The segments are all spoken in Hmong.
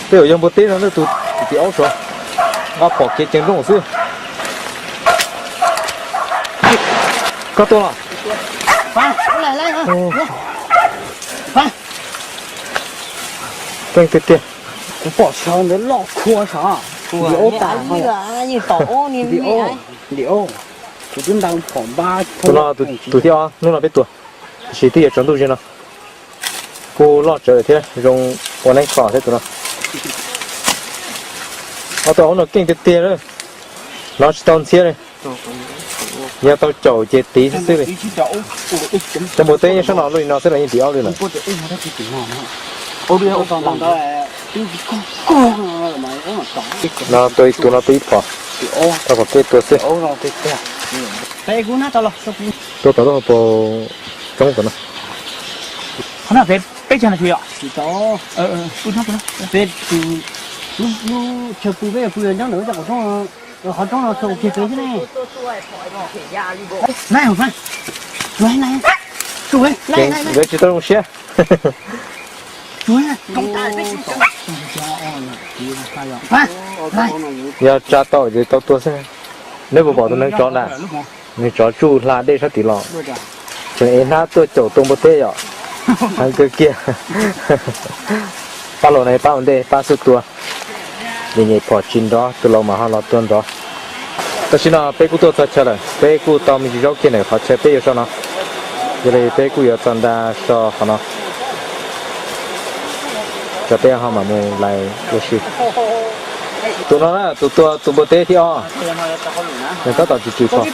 Tej zaum yog npua teb no na, tus tim aub saud, nqa phom kev ceev nrooj xwb. Koj tua los? Keej tiag tiag. Kuv pom sawv ntawd loj khua sav. Ntim aub tas. Ntim aub. Kuv twb nta phom npab. Tus no tus thib ob hnub no peb tua, tiam sis twb yuav tsaus ntuj ze no. Kuj loj tsawv thiab zoo ua neeb kho thiab tus no. Ob tug aub no keej tiag tiag lawm, hnov tsis tau ntxhiab li. Yog tau caum ces tiv xwb xwb li. Cov npua teb nyob sab no luaj li no xwb los yeej ntim aub li lawm. No tua ib tug no tua ib phom, tau phom kev tua xwb. Tua tom lub hauv paus roob tom no. Nkawd tsis tau zoo siab. Yog tsa tau ces tau tua xwb. Neb puas pom tus neeg tsov ntawd? Neeg tsov tsuj hla dej sab tid los, tseem ev hnab tuaj caum tua npua teb yom. Heev kawg kiag. Pab los no pab ua ntej pab xub tua. Nyem nyem phom tsis nrov, tus laus mas ho los tua nrov. Tam sim no peb kuj tuaj txog chaw lawm, peb kuj tau me ntsis zaub kiag ntawm qhov chaw peb yuav so no. Yog li peb kuj yuav txog nta so qhov no, tso peb ho mam mus lais ua si. Tus no na, tus tua tus npua teb thib ob, nws tab tom tsis tsis kho. Tam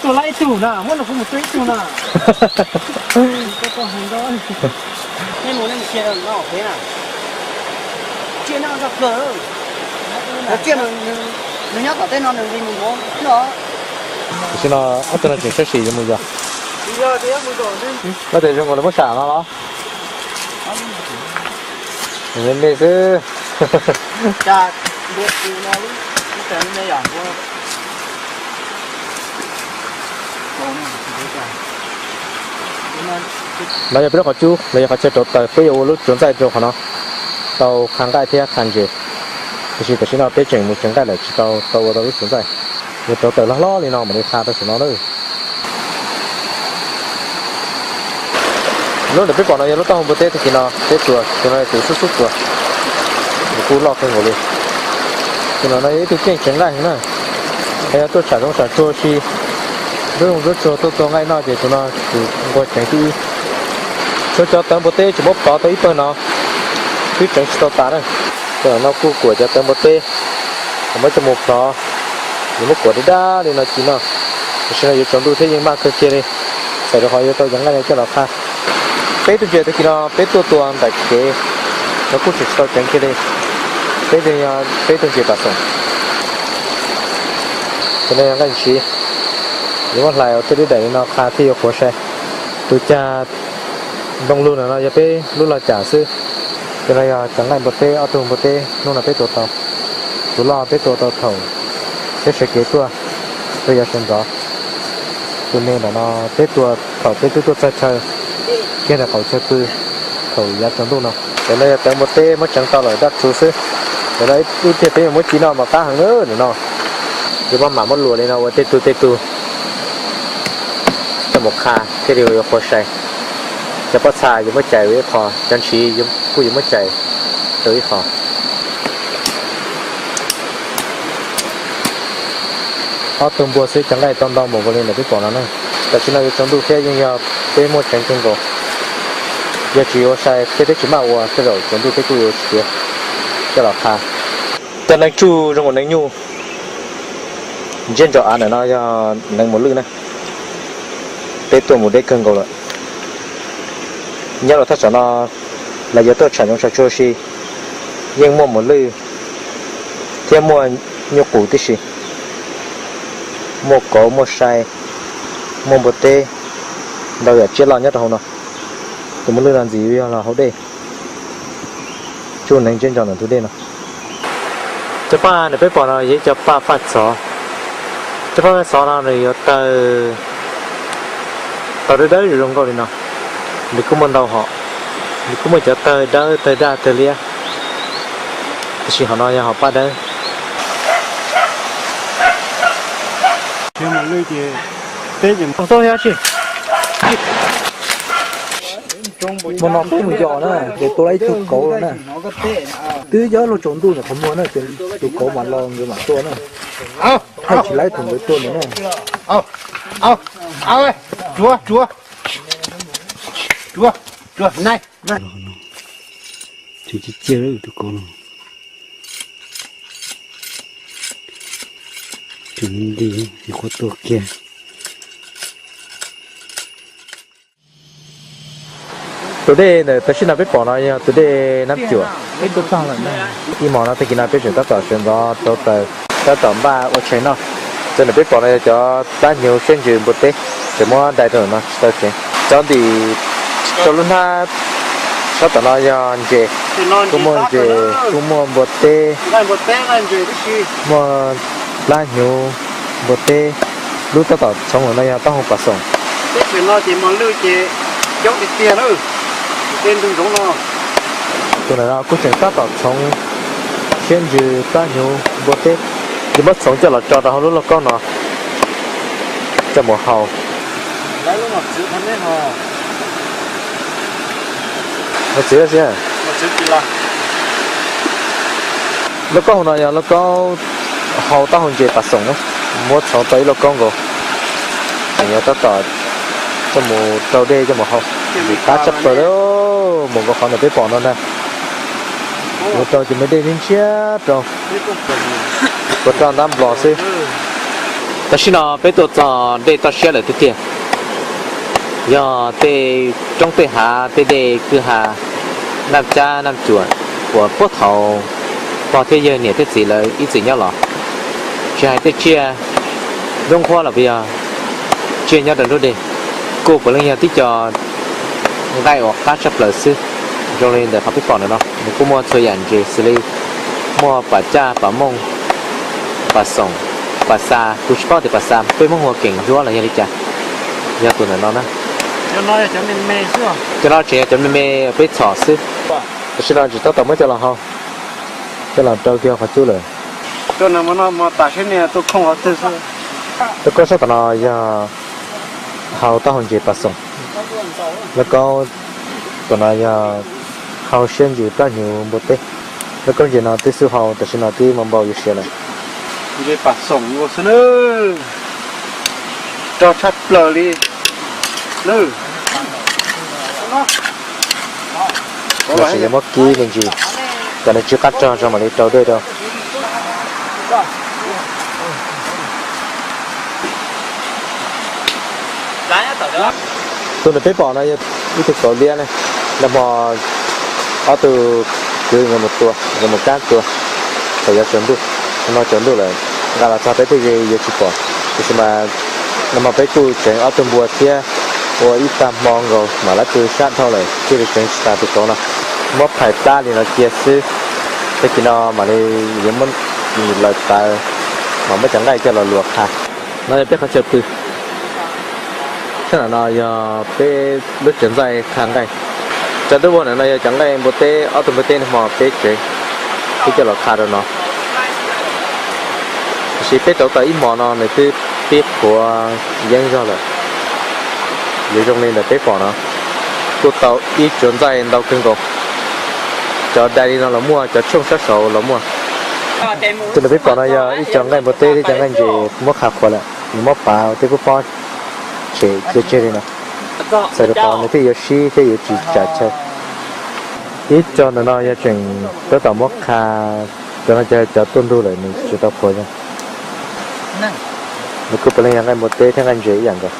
sim no ob tug no tseem sab sim yuav mus yos. Koj tias zoo nkaus lawv muab sam no los? Me me xwb. No yog peb lub qhov cub, no yog qhov chaw rauv taws, peb yuav ua lub tsuav ntxaij rau qhov no, tau qha nqaij thiab qha ntses. Tiam sis tam sim no peb tseem mus tsev nqaij lawm, tsis tau tau ua tau lub tsuav ntxaij. Yuav rauv taws loj hlob li no mam li qha rau saum no na. Lub ntawm peb pom no yog lub taub hau npua teb tag kis no peb tua, tus no tus xub xub tua, nws kuj loj kawg nkaus li. Tus no no yog ib tug keej tseev nqaij heev na, yog tuaj tsham zoov tsham tsuag si, nruab zoov nruab tsuag tuaj tua nqaij noj ces tus no tus nquag tseev thib ib. Tshuav cov tawv npua teb tseem muab plhov tau ib pawg no, twb tseev tsis tau tas na. Tus no kuj kuam cov tawv npua teb, muab coj mus plhov, yuav muab kuam dab dab li no ci noj. Tam sim no yuav tsaus ntuj thiab yeej maj kawg kiag li, txawm rau qhov yuav tau cov nqaij no coj los qha. Peb tus ntses tag kis no peb tuaj tua ntawm kev, no kuj tseem tsis tau ceev kiag li. Peb yog peb tus ntses pam xoom. Tus no yog nqaij ntsiv, yuav muab hlais ua tej lub daim li no qha thiaj yuav qhuav sai. Tus cag ntoo lug ntawm no yog peb lub log cam xwb. Tus no yog cov nqaij npua teb, ob tug npua teb hnub no peb tua tau. Tus loj peb tua tau thaum peb sawv kev tuaj rau yav sawv ntxov. Tus me ntawm no peb tua thaum peb twb tuaj txog chaw kiag ntawm qaum chaw pw thaum yav tsaus ntuj no. Tus no yog tawv npua teb muab tseev tau lawm daj txhuv xwb. Tus no ib tiag peb yuav muab ci noj mas qab heev na tus no. Yuav maj mam muab luam li no ua tej tug tej tug coj mus qha thiaj li yuav qhuav sai. Cov pob txha yuav muab cais ua ib qho, cov ntshiv kuj yuav muab cais rau ib qho. Ob tug npua xwb cov nqaij tau ntau npaum nkaus li ntawm peb pom no na. Tam sim no yuav tsaus ntuj thiab yeej yog peb muaj tseev kawg nkaus. Yog tsis ua sai thiab peb tsis maj ua tej zaum tsaus ntuj peb kuj yuav tsis tiav coj los qha. Cov neeg tsuj zoo nkaus neeg nyuj ntsiab ntso av ntawm no yog neeg muas lwj na. Peb tuaj mus deb kawg nkaus lawm. Nyob rau thaj tsam no los yuav tuaj tsham zoov tsham tsuag si, yeej muaj muas lwj thiab muaj nyuj qus tib si, muaj kauv muaj sai, muaj npua teb, ntau yam tsiaj loj nyob rau hauv no. Tus muas lwj no ntxim yog los hauv dej, tsuj neeg ntsiab ntso ntawm ntug dej no. Cov paj ntawm peb pom no yog ib co paj faj txhov. Cov paj faj txhov no nws yuav tawg, tawg dawb dawb zoo nkauj li no. Nws kuj muaj ntau hom, nws kuj muaj cov tawg dawb tawg daj tawg liab. Tab Tsis, hauv no yog hauv paj dawb. Tsis, mas lwj ces teb ces tsis. Hmo no peb mus yos na, ces tua lawm ib tug kauv los na. Twb yog luag tsaus ntuj ntawm qhov muag na, ces tus kauv mam los nkawd mam tua na. Thaij tsis laib thaum nkawd tua ntawd na. Tsuav, tsuav, tsuav, tsuav, nai. Tseem ciaj ciaj tus kauv no. Tseem nti, nti, ces qhuav tuag kiag. Tus dej ntawm tam sim no peb pom no yog tus dej Nab Cuam. Ib hmo no tag kis no peb tseem tab tom sawv ntxov rau taws, tab tom npaj ua tshais noj. Cov ntawm peb pom no yog cov plab hnyuv siab ntsws npua teb, tseem muab dai rau ntawm no tsis tau tseev. Cov ntim rau lub hnab sab tom no yog ntses, kuj muaj ntses, kuj muaj npua teb, muaj plab hnyuv, npua teb. Lub tab tom txhoov lawm no yog taub hau pas xoom. Teb chaws no ces mos lwj ces coob tiag tiag lawm, tej ntug ntsoov no. Tus ntawm no kuj tseem tab tom txhoov siab ntsws, plab hnyuv, npua teb, ces muab txhoov coj los tso rau hauv lub lauj kaub no coj mus hau. Lauj kaub hauv no yog lauj kaub hau taub hau ntses pas xoom na, muab txhoov tau ib lauj kaub nkaus. Yog tab tom coj mus rau dej coj mus hau, qab tshaj plaws li. Mus nkaus qhov ntawm peb pom no ntag. Mus rau ces me dej ntshiab rau, ua roj ntab nplos xwb. Tam sim no peb tuaj txog dej toj siab lawm tiag tiag. Yog tej roob tej hav, tej dej kwj ha, Naj Cab Naj Cuam uas puag thaum pog thiab yawg niam thiab txiv lawv ib txwm nyob los. Tsis hais tej tsiaj nruab nqhuab los puas yog tsiaj nyob rau nruab dej, kuj puav leej yog tib co nqaij uas qab tshaj plaws xwb. Zoo li ntawm qhov peb pom ntawm no, nws kuj muaj txhua yam ntses xws li muaj pas caj, pas mooj, pas xoom, pas xa, kuv tsis paub tias pas xa peb Hmoob hu ua keem ncuab los yog li cas. Yog tus ntawm no na. Cov no tseem yog cov me me peb txhom xwb. Tam sim no tseem tab tom muab coj los hau, coj los rau kiag qhov cub lawm. Lauj kaub sab tom no yog hau taub hau ntses pas xoom. Lauj kaub tom no yog hau siab ntsws plab hnyuv npua teb. Lauj kaub ntses no twb xub hau, tam sim no twb npau npau yuav siav lawm. Ntses pas xoom ua xwb na, rog tshaj plaws li. Los sis yuav muab kib me ntsis kom nws tsw qab rog tso mam li rau dej rau. Tus ntawm peb pom no yog ib tug kauv liab ne. Nag hmo ob tug kwv nkawd mus tua, nkawd mus kab tua thaum yuav tsaus ntuj. Nag hmo tsaus ntuj lawm, nqa los txog peb tej ze yuav tsis pom, tiam sis mas nag hmo peb kuj tseev ob tug npua thiab ua ib tag hmo nkaus mam lab tw sab dhau lawm thiaj li tseev tsis tas tus kauv no. Muab phais plab li no cia xwb, tag kis no mam li yuav muab lawv tawv, mam muab cov nqaij coj los luas qha. No yog peb qhov chaw pw. Sab nram no yog peb lub tsev ntxaij qha nqaij. Cov ntuj vag ntawm no yog cov nqaij npua teb, ob tug npua teb nag hmo peb tseev, peb coj los qha rau no. Tiam sis peb rauv taws ib hmos no nws twb pib qhuav yeeb zog lawm. Yuav zoo li ntawm peb pom no, kuj tau ib tsuas ntxaij ntau kawg nkaus. Cov dai li no los muaj, cov tshooj sab saud los muaj. Tus ntawm peb pom no yog ib co nqaij npua teb thiab cov nqaij ntses muab qha qhuav lawm, nws muab pav tej kub pob tshem cia tseg li no. Txawm rau qhov nws thiaj yuav sib thiab yuav tsis tsam chaw. Ib co ntawm no yog tseem tab tom muab qha, cov no cov tuaj ntug lawm nws tsis tau qhuav zoo. Nws kuj puav leej yog nqaij npua teb thiab nqaij ntses ib yam nkaus.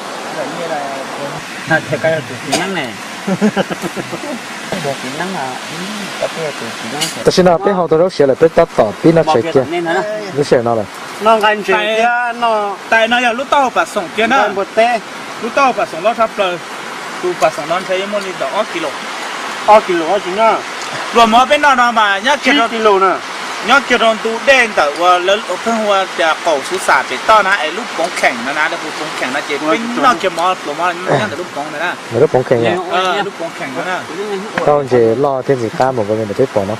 Tam sim no peb hau tau zaub siav lawm, peb tab tom pib noj tshais kiag lub sij hawm no lawm. Tais no yog lub taub hau pas xoom kiag na. Lub taub hau pas xoom loj tshaj plaws. Tus pas xoom no ntshe yuav muaj li ntawm ob kis lus. Luag mov peb noj no mas nyob kiag rau ntu dej ntawm uas lawv pheej hu ua tias qaum Xuv Xam pem toj na es lub poov kheem no na, lawv hu poov kheem no ces peb noj kiag mov pluas mov nyob ntawm lub poov ntawd na. Lub poov kheem no na. Taub ntses loj thiab ntxim qab mus nkaus li ntawm peb pom no.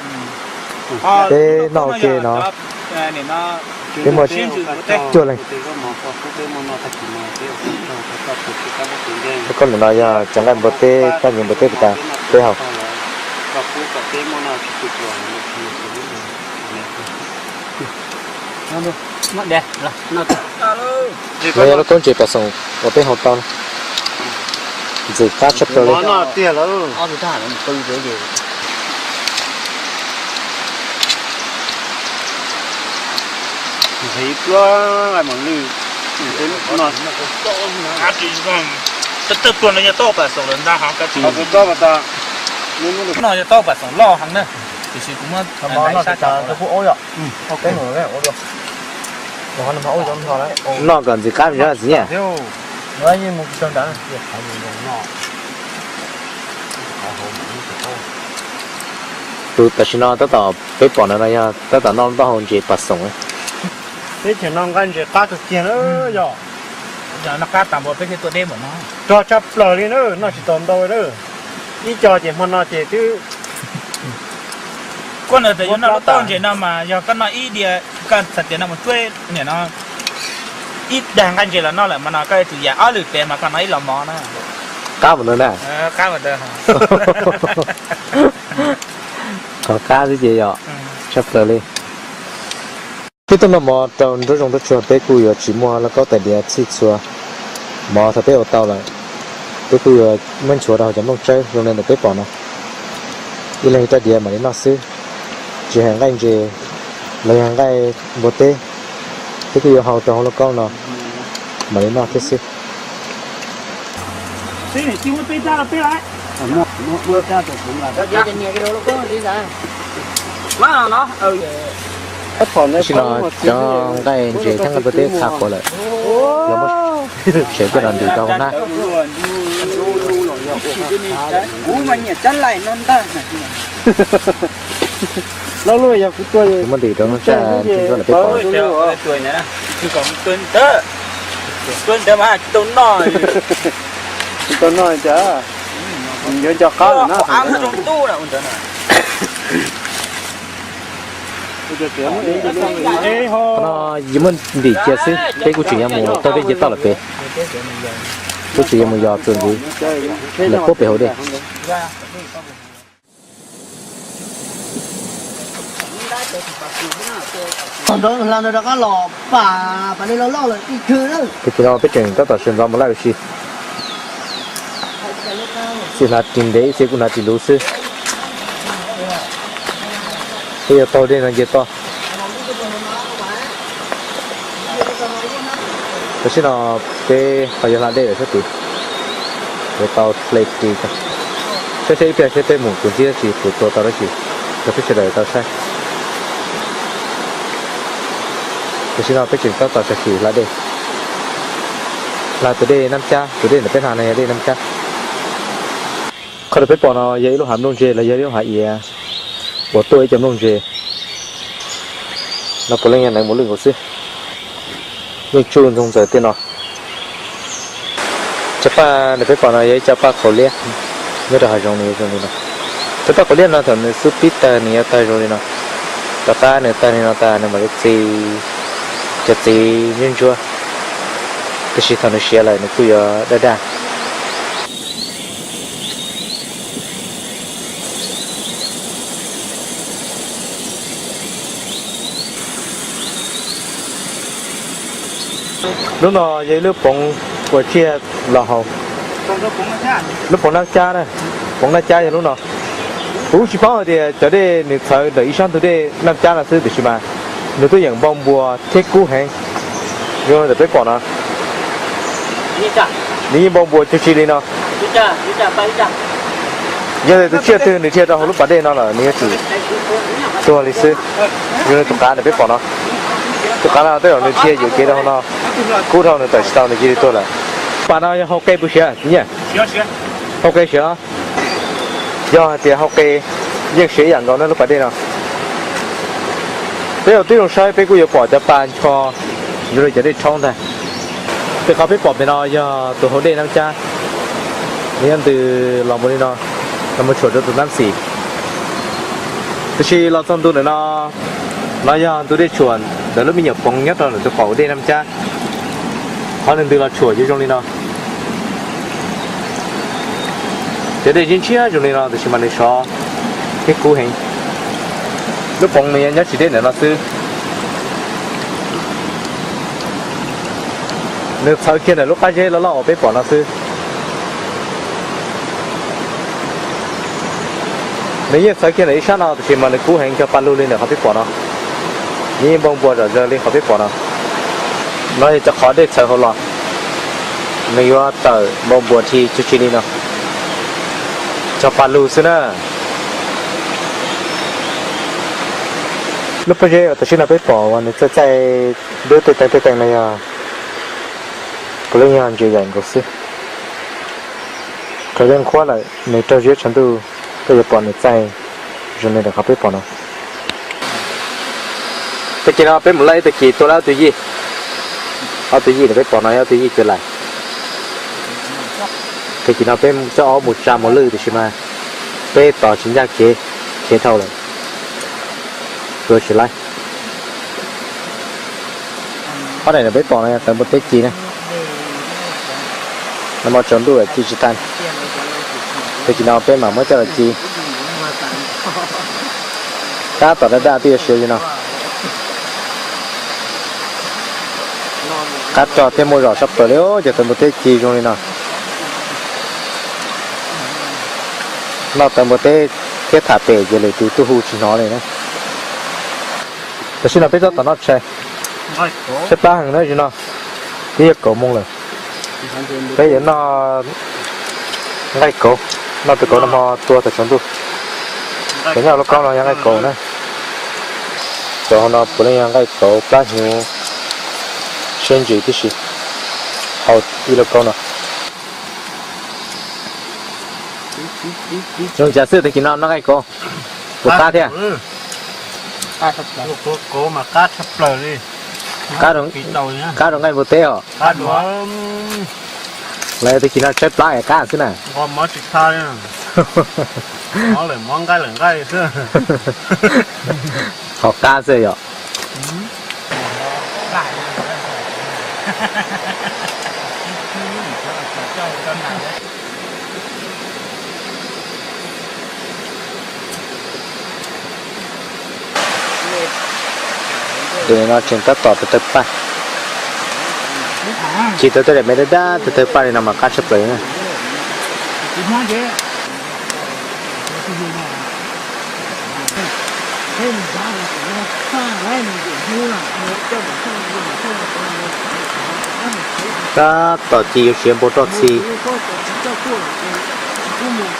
Peb noj ua ke no, peb muaj cuaj leeg. Koj koj lwm no yog cov nqaij npua teb, kab nyiav npua teb puas tas, peb haus. No yog lub kaub ntses pas xoom uas peb haus tau, ntxim qab tshaj plaws li. Tawg tuag no yog tau pas xoom lawm ntag, no yog tau pas xoom loj heev na, tiam sis kuv muab noj kom ntxim qab txiv nyiaj. Tus tam sim no tab tom peb pom no no yog tab tom noj taub hau ntses pas xoom. Peb tseem noj nqaij ntses qab kawg kiag na yog. Rog tshaj plaws li na, noj tsis tau ntau na. Ib co ces hmo no ces twb Koj nws tias yuav noj lub taub hau ntses no mas yog koj noj ib diav, koj txhais tias noj mus cuab niam no ib dag nqaij ntses los noj lawm mas no koj yuav tsum yam ob lwm pem mas koj noj ib los mov na. Qab mus ntawd na. Qab mus ntawd. Qhov qab xwb ces yog tshaj plaws li. Peb tuaj noj mov rau nruab zoov nruab tsuag peb kuj yuav tsis muaj lauj kaub tais diav txhij txhua. Mov thaum peb ua tau lawm, peb kuj yuav muab nchuav rau hauv cov nplooj tsawb zoo li ntawm peb pom no. Ib leeg ib rab diav mam li noj xwb, tsis hais nqaij ntses los yog nqaij npua teb, peb kuj yuav hau rau hauv lauj kaub no mam li noj thiab xwb. Tab sis no cov nqaij ntses thiab nqaij npua teb qha quav lawm, yog muab tsev coj los ntim rau hauv hnab. Kuv muab ntim rau lub tsaj ntsuab ntsuab lawm peb pom. Tsis tau noj cas, yuav nco qab lawm na. Qhov no yus muab ntim cia xwb, peb kuj tseem yuav mus taug dej nce toj lawm pem, kuj tseem yuav mus yos txuas ntxiv lawm puag pem hauv dej. Tus tim no peb tseem tab tom sawv ntxov mus laij ua si. Txiv hnav ris ntev, txiv kuj hnav ris luv xwb. Peb yuav taug dej no nce toj. Tam sim no peb ho yuav hla dej lawm sab tid, yuav tau hle ris. Saib saib ib pliag seb peb mus puas ntsib dab tsi, puas tua tau dab tsi rau peb sawv daws tau saib. Tam sim no peb tseem tab tom sawv tsees hla dej, hla tus dej Nab Cab, tus dej ntawm peb hla no yog dej Nab Cab. Qhov uas peb pom no yog ib lub hav nplooj ntse los yog ib lub hav iav uas tuaj ib co nplooj ntse. No puav leej yog neev mus lwj nkaus xwb, yeej tsuj ntxoog ntxaws tej no. Cov paj uas peb pom no yog ib co paj qhaus liab nyob rau hav zoov nws zoo li no. Cov paj qhaus liab no thaum nws xub pib tawg nws yuav tawg zoo li no, tom qab nws tawg li no tas nws mam li txi cov txiv ntsuab ntsuab, tiam sis thaum nws siav lawm nws kuj yuav daj daj. Lub no yog ib lub poov uas tsiaj los haus, lub poov Nab Cab na. Poov Nab Cab yog lub no. Kuv tsis paub hais tias cov dej nws txhawv ntawm ib sab ntug dej Nab Cab no xwb, tiam sis mas nws tuaj yeem npau npua thiab kub heev. Zoo li ntawm peb pom no, nws yeej npau npua cuag tsi li no. Yog tias tus tsiaj twg nws dhia rau hauv lub pas dej no lawm nws yuav tsum tuag li xwb. Zoo li tus qav ntawm peb pom no, tus qav no tej zaum nws dhia yuam kev rau hauv no, kub dhau nws tawm tsis tau nws cia li tuag lawm. Pas no yog hau qe puas siav txiv Nyiaj? Hau qe siav. Yog hais tias hau qe yeej siav ib yam nkaus na lub pas dej no. Peb ua tib zoo saib peb kuj yuav pom cov pa ncho zoo li cov dej rhaub ntag. Tej qhov peb pom pem no yog tus hauv dej Nab Cab, nws yuav ntws los mus li no, los mus tshuam rau tus Nab Xis. Tab sis los txog ntu ntawm no, no yog ntu dej tshuam ntawm lub me nyuam poov nyob rau ntawm tus qaum dej Naj Cab. Qhov nws ntws los tshuam yuav zoo li no. Cov dej ntshiab ntshiab zoo li no tiam sis mas nws sov thiab kub heev. Lub poov nws nyob tsis deb ntawm no xwb. Nws txhawv kiag ntawm lub qab zeb loj loj uas peb pom no xwb. Nws yeej txhawv kiag ntawm ib sab no tiam sis mas nws kub heev cog pa lug li ntawm qhov peb pom no. Nws yeej npau npuas zom zaws li qhov peb pom no. No yog cov qhov dej txhawv hauv los, nws yuav tawm npau npuas tsis tshwm sim li no, cog pa lug xwb na. Lub pob zeb uas tam sim no peb pom uas nws txaij txaij dub tej teev tej teev no yog puav leej yog ntses yaim nkaus xwb. Thaum dej nqhuab lawm nws raug ziab tshav ntuj, koj yuav pom nws txaij zoo li ntawm qhov peb pom no. Tag kis no peb mus laij ib tag kis tua laij ob tug yij. Ob tug yij ntawm peb pom no yog ob tug yij cuav lais. Tag kis no peb coj ob mus tsa mus lwj tiam sis mas peb tos tsis ncaj kev, khiav dhau lawm, tua tsis laij. Ob daim ntawm peb pom no yog tawv npua teb ci na. Nag hmo tsaus ntuj ci tsis tag. Tag kis no peb mam muab coj los ci. Tab tom daj daj twb yuav siav li no. Qab rog thiaj muaj zog sab plaws li, cov tawv npua teb ci zoo li no. Noj tawv npua teb thiab tham pem ces lwm tus tuaj hu tsis hnov li na. Tam sim no peb tab tom noj tshais, tshaib plab heev na, zaum no twb yog kaum moos lawm. Peb yuav noj nqaij kauv, noj tus kauv nag hmo tua thaum tsaus ntuj. Cov nyob hauv lub kaub no yog nqaij kauv na. Cov hauv no puav leej yog nqaij kauv plab hnyuv siab ntsws tib si, hauv ib lub kaub no. Zoo cas xwb tag kis no noj nqaij kauv puas qab thiab? Qab rau nqaij npua teb os. Lawv tag kis no tshaib plab es qab xwb na. Qhov qab xwb yom. Tus no tseem tab tom tawg tawg paj. Tsis tau tej daim me dab dab tawg tawg paj li no mas qab tshaj plaws na. Tab tom ci yuav siav npau roj txi,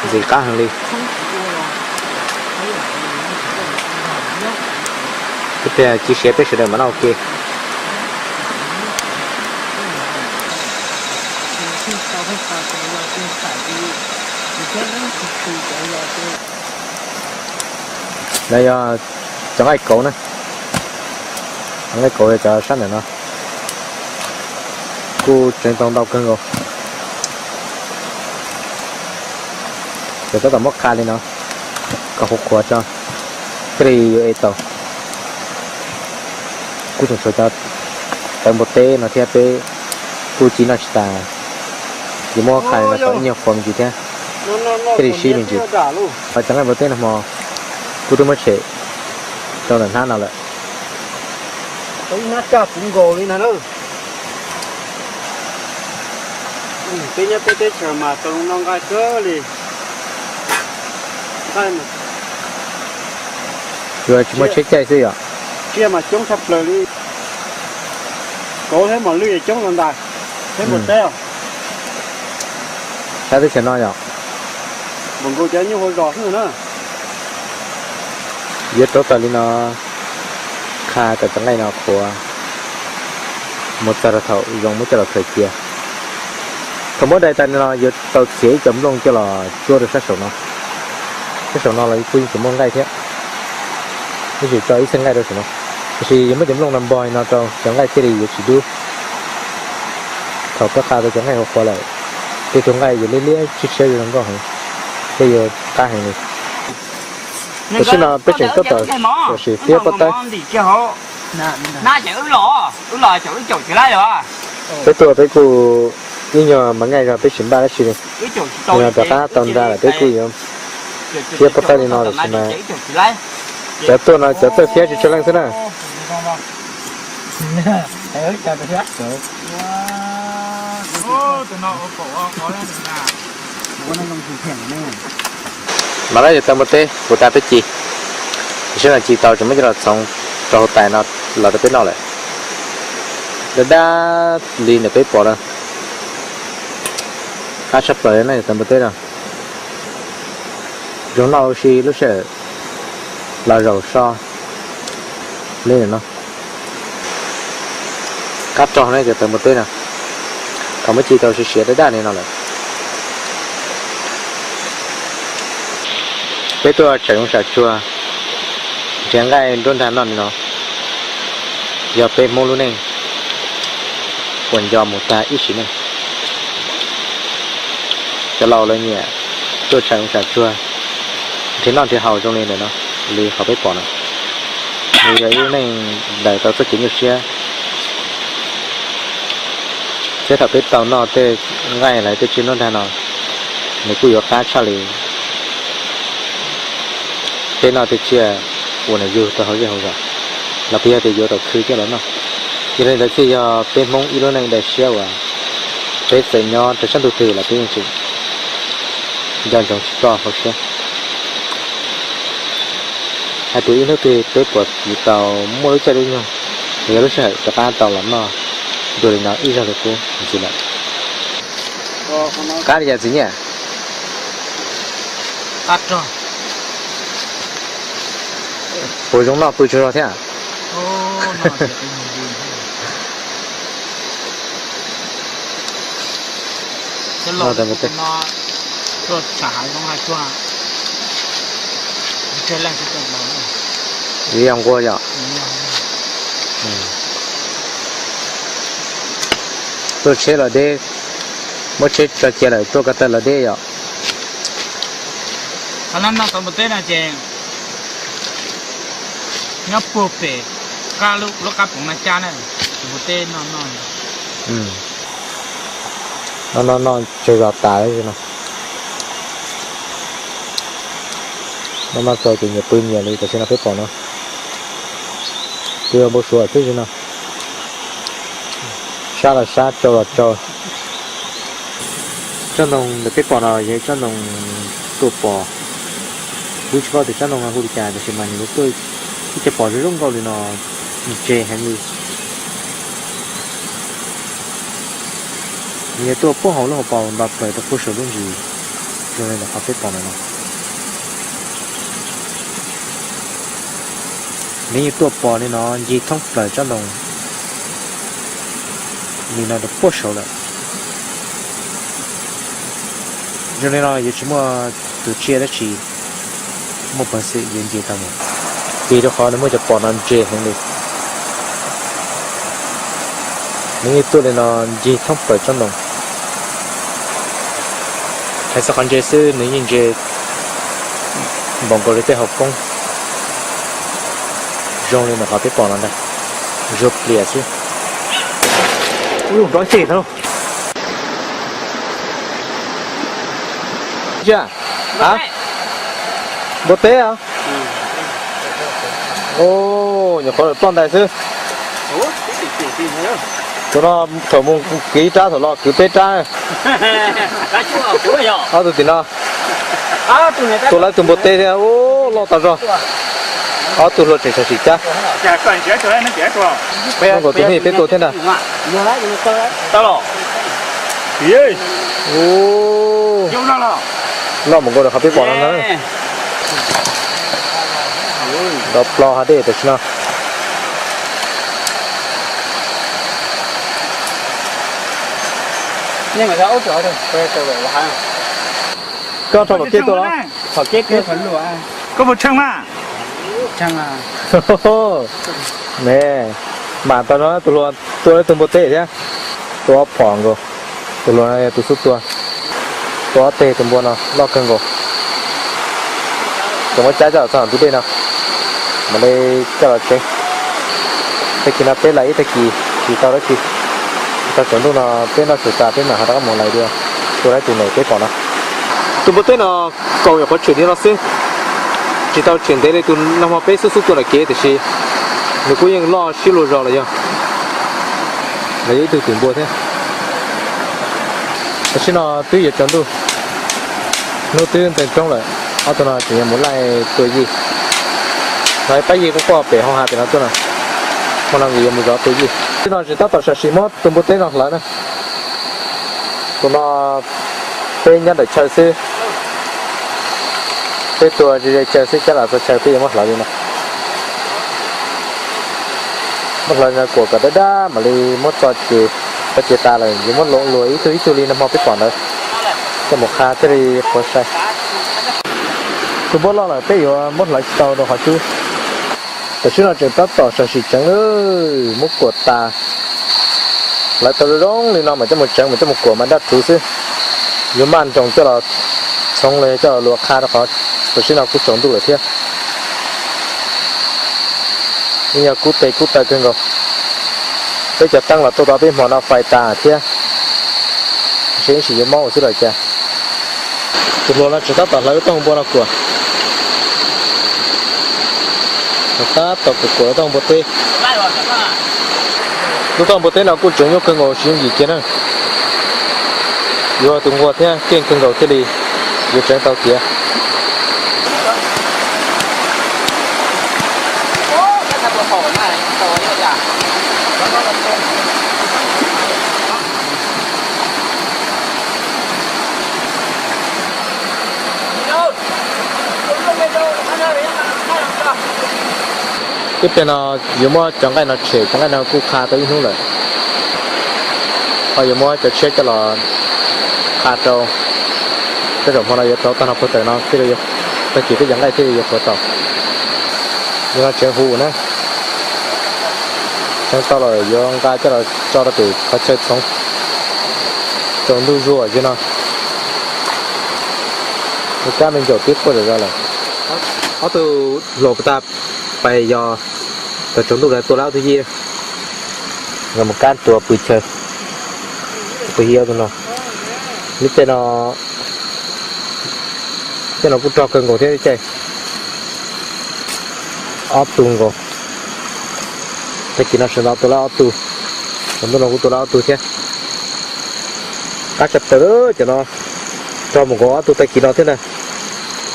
ntxim qab heev li. Ib pliag ci siav peb sawv daws mam noj ua ke. No yog cov nqaij kauv na, cov nqaij kauv cov sab ntawm no kuj tseev tau ntau kawg nkaus. Ces tab tom muab qha li no kom qhuav qhuav tso thiaj li yuav ev tau. Kuj tseem tshuav cov tawv npua teb no thiab peb kuj ci noj tsis tas, ces muab qha li no kom ib nyuag qhuav me ntsis thiab thiaj li sib me ntsis. Cov nqaij npua teb no hmo kuj twb muab tshem rau ntawm hnab no lawm. Peb nyob peb teb chaws mas tau zoo noj nqaij kawg li. Tsis muaj tsheb caij xwb yom. Tsiaj mas coob tshaj plaws li. Kauv thiab mos lwj coob los ntais thiab npua teb os. Sab teb chaws no yom. Npaum nkaus cov nyuj hauv zos xwb na. Yuav rauv taws li no, qha kom cov nqaij no qhuav mus txog rau thaum zoo muab coj los khaws cia. Thaum muab dai tas li no yuav tau txiav ib co nplooj coj los tsuab rau sab saum no. Sab saum no los kuj yeej tseem muaj nqaij thiab, tab sis tso ib txhia nqaij rau saum no. Tiam sis yog muab cov nplooj no npog li no rau cov nqaij thiaj li yuav tsis dub. Thaum koj qha tau cov nqaij qhuav qhuav lawm, tej tug nqaij yuav liab liab tshiab tshiab zoo nkauj heev, thiab yuav qab heev li. Tam sim no peb tseem tab tom sim thiab pob tawb. Peb tuaj peb kuj ib nyuag mas nqaij zog peb tsis npaj dab tsi li. Rov qab tau nra lawm peb kuj yuav thiab pob tawb li no tam sim no. Cov tuaj no cov txawj thiab tsis tsawg leej xwb na. Mas lawv yog tau npua teb puv tas peb ci, tam sim no ci tau tseem muab coj los txhoov rau hauv tais no los rau peb noj lawm. Dab dab li ntawm peb pom na, qab tshaj plaws na yog tau npua teb no. Zoo noj ua si lub sij hawm los zaum so li no. Qab rog ne cov tawv npua teb no, thaum muab ci tau siav siav daj daj li no lawm. Peb tuaj tsam zoov tsam tsuag nrhiav nqaij nruab nrag noj li no, yog peb Hmoob lub neej uas nco mus tag ib sim neej. Cov laus lawv nyiam tuaj tsam zoov tsam tsuag nrhiav noj nrhiav haus zoo li ntawm no, li qhov peb pom no. Nws yog ib lub neej daws tau txoj kev nyuaj siab, thiab thaum peb tau noj tej nqaij los tej tsiaj nruab nrag no, nws kuj yuav qab tshaj li peb noj tej tsiaj uas nws yug rau hauv zej hauv zos, los puas yog tias yuav tau khw coj los noj. Yog li ntawd thiaj yog peb Hmoob ib lub neej daws siab uas peb txawm nyob rau sab ntug twg los peb yeej tseem nco ntsoov tsis txoj hauv siab. Hais tias ib hnub twg peb puas tau muaj lub caij lub nyoog, los yog lub sij hawm rov qab tau los noj dua li no ib zaug li qub ntxiv lawm. Qab li cas txiv Nyiaj? Puas zoo noj pw tsaug zog thiab? Ib yog nqua yom. Tuaj tsheb los deb, muab tsheb tso cia lawm tuaj ko taw los deb yom. Qhov no no tau npua teb no ces nyob puag pem qab lub qab poov no cab na, npua teb no no. No no no tsaug zog tas li no. No no txaus ces nyias pw nyias li tam sim no peb pom no. Pw npau suav xwb li no. Sab los sab, tsau los tsau. Tsob ntoo ntawm peb pom no yog ib tsob ntoo tuaj pos. Kuv tsis paub tias tsob ntoo no hu li cas tab sis mas nws yuav tuaj ib co pos zoo zoo nkauj li no ntse heev li. Nws yuav tuaj puag hauv lub hauv paus nto plaws rau puag saum lub ntsis zoo li ntawm qhov peb pom no no. Nws yeej tuaj pos li no ncig thoob plaws tsob ntoo li no rau puag saud lawm. Zoo li no yuav tsis muaj tus tsiaj dab tsi muaj peev xwm yuav nce tau mus, vim rau qhov nws muaj cov pos no ntse heev li. Nws yeej tuaj li no ncig thoob plaws tsob ntoo. Hais txog qhov ntse xwb nws yeej ntse npaum nkaus li tej hauv poob. Zoo li ntawm qhov peb pom no ntag, zuag plias xwb. Npua teb os. Nyuam qhuav ploj ntais xwb. Tus no thaum mus kwv ib rab, thaum los kwv peb rab. Ob tug tim no, tua lawv tus npua teb thiab, loj tas zog. Ob tug hluas tseem sawv tsees cab. Tus me peb tua thiab ntag. Loj mus nkaus rau qhov peb pom no na. Nrov plo hav dej tam sim no. Koj rho pom kev tua los? Koj puas tsheej mas? Ne, mam tau no tus hluas tua ib tug npua teb thiab. Tua ob phom nkaus. Tus hluas no yog tus xub tua. Tua ob teg tus npua no loj kawg nkaus. Tseem muab cab coj los txog ntug dej no, mam li coj los tsev. Tag kis no peb lais ib tag kis tsis tau dab tsi, tag tsaus ntuj no peb noj su tas peb mam ho rov qab mus lais dua, tua lawv tus nws peb pom no. Tus npua teb no kaus nyuam qhuav tshwm li no xwb, tsis tau tshwm ntev li tus nag hmo peb xub xub tua nram kev tiam sis nws kuj yeej loj sib luag zos los yog, los yog ib tug twm npua thiab. Tam sim no twb yuav tsaus ntuj, hnub twb ntees roob lawm, ob tug no tseem yuav mus laij tua yij. Lawv pab yij quaj quaj pem hauv hav pem no tuaj no, hmo no nkawd yuav mus zov tua yij. Tam sim no tseem tab tom sam sim muab tus npua teb no hlawv na. Tus no peb nyob ntawm chaw xwb, peb tua ze ze chaw xwb, cab los txog chaw peb yuav muab hlawv li no. Muab hlawv li no kuam kom dawb dawb mam li muab tso ces, tso ces tas lawm yuav muab luam luas ib tug ib tug li nag hmo peb pom ntawd coj mus qha thiaj li qhuav sai. Tus npua loj lawm peb yuav muab hlawv tsis tau rau qhov cub. Tam sim no tseem tab tom sam sim tseev, muab kuam tas. Hlawv tau zoo zoo li no mam coj mus tseev mam coj mus kuam mas daj rhuv xwb. Yuav maj nroos coj los txhoov los yog coj los luas qha rau qhov tam sim no kuj tsaus ntuj lawm thiab. Yeej yog kub tes kub taw kawg nkaus. Peb cov teeb los tuaj tau peb hmo no fais tas thiab. Ntshe ib sim yuav mob ua xwb los cas. Tus hluas no tseem tab tom hlawv lub tooj npua no kuam. Tab tom kuam kuam lub tooj npua teb. Lub tooj npua teb no kuj tseem nyuaj kawg nkaus tsis yooj yim kiag na. Yuav tus nquag thiab keej kawg nkaus thiaj li yuav tseev tau tiav. Ib pliag no yuav muab cov nqaij no tshem, cov nqaij no kuj qha tau ib hnub lawm. Ho yuav muab cov tshiab coj los qha rau, tej zaum hmo no yuav rauv tag no puag tawm no thiaj li, tag kis peb cov nqaij thiaj li yuav qhuav tau. Yog no tseev huv na, tseev tau lawm yuav nqa coj los tso rau pem qhov chaw txhoov. Tsaus ntuj zuag zig no, kab me ncaum twb quaj zom zaws lawm. Ob tug hluas puag ta pais yos, thaum tsaus ntuj lawv tua lawv ob tug yij, nkawd mus kab tuav pw chaw, tus yij ob tug no. Lub caij no, caij no kuj rog kawg nkaus thiab lub caij. Ob tug nkaus, tag kis no sawv ntxov tua lawv ob tug, tsaus ntuj no kuj tua lawv ob tug thiab. Qab tshaj plaws cov no, rog mus nkaus ob tug tag kis no thiab ntag.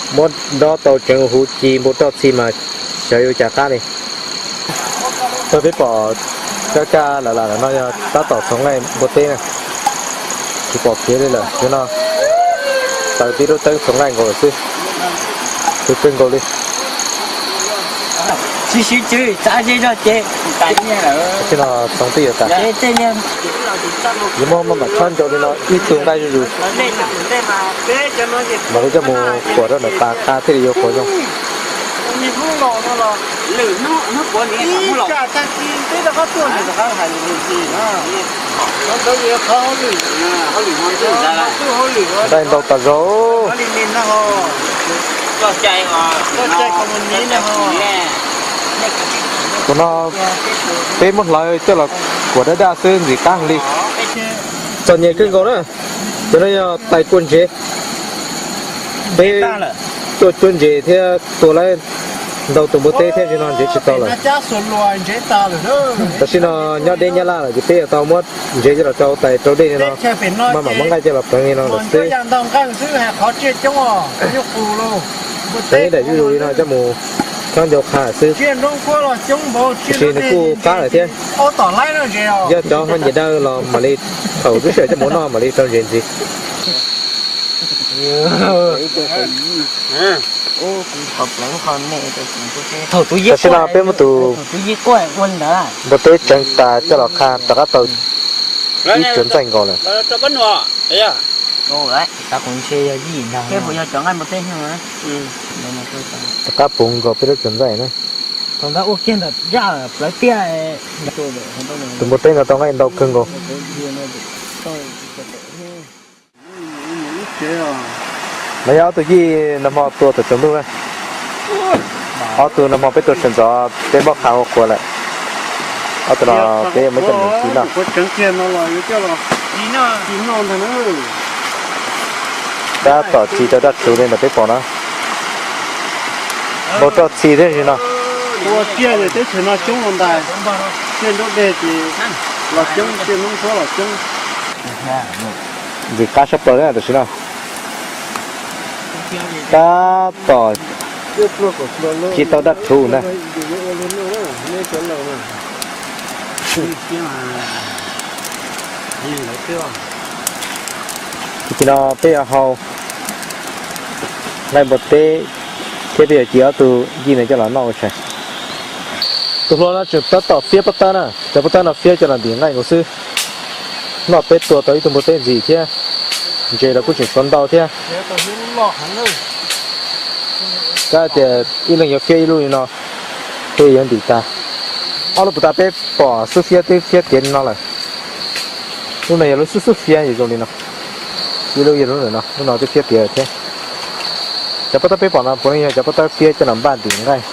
Muab dob tau tseev huv ci npau roj txhi mas xyov yuav cas qab li. Thaum peb pom cov caj lawm lawm no yog tab tom txhoov nqaij npua teb na, tsis pom kev li lawm, yog no taws tib lub teeb txhoov nqaij nkaus lawm xwb. Kawg kawg nkaus li. Sib sib cwb txav zej zog ces, tam sim no txhoov twb yuav tas. Yuav muab maj mam chob ncau li no ib tug nqaij zuj zus, mam li coj mus kuam rau ntawm pas qha thiaj li yuav quav zoo. Nqaij ntau tas zog. Tus no peb muab hlawv coj los kuam daj daj xwb ntxim qab heev li. Txom nyem kawg nkaus na. Cov no yog tais kua ntsev. Peb tuaj cuab ntses thiab tua lawm ntau tus npua teb thiab, tam sim no ntsev tsis tau lawm. Tam sim no nyob deb nyab laj lawm ces peb yuav tau muab ntsev coj los rau tais rau dej li no, maj mam muab nqaij coj los pleev li no lawm xwb. Pleev ib daim zuj zus li no coj mus chob ncau qha xwb. Tiam sis nws kuj qab lawm thiab. Yog cov ho nyiam daw los mam li thaum lub sij hawm coj mus noj mam li rau ntsev ntxiv. Tam sim no peb muab tus npua teb tseev tas coj los qha rov qab tau ib tsuas ntxaij nkaus lawm. Rov qab puv nkaus peb lub tsuas ntxaij na. Tus npua teb no tau nqaij ntau kawg nkaus. No yog ob tug yij nag hmo tua thaum tsaus ntuj na. Ob tug no hmo peb tua sawv ntxov peb muab qha ua qhuav lawm. Ob tug no peb yuav muab coj mus ci noj. Tab tom ci tau daj rhuv li ntawm peb pom na. Npau roj txi thiab no. Ua tiaj teb chaws no coob ua ntais, tiaj nruab dej ces los coob, tiaj noob tsuab los coob. Ntxim qab sab plaws tam sim no. Tab tom ci tau daj rhuv na. Tam sim no peb yuav hau nqaij npua teb thiab peb yuav ci ob tug yij no coj los noj ua tshais. Tus hluas no tseem tab tom fiab pob tawb na, cov pob tawb no fiab coj los ntim nqaij nkaus xwb. Noj peb tua tau ib tug npua teb ntxim thiab, ntses los kuj tseem tshuav ntau thiab. Kav tias ib leeg yuav fiab ib lub li no, peb yuav ntim tag. Ob lub puag ta peb pom xub fiab twb fiab tiav li no lawm. Lub no yog lub xub xub fiab zoo li no. Ib lub yog lub ntawm no, lub no twb fiab tiav lawm thiab. Cov pob tawb peb pom no puav leej yog cov pob tawb fiab coj los npaj ntim nqaij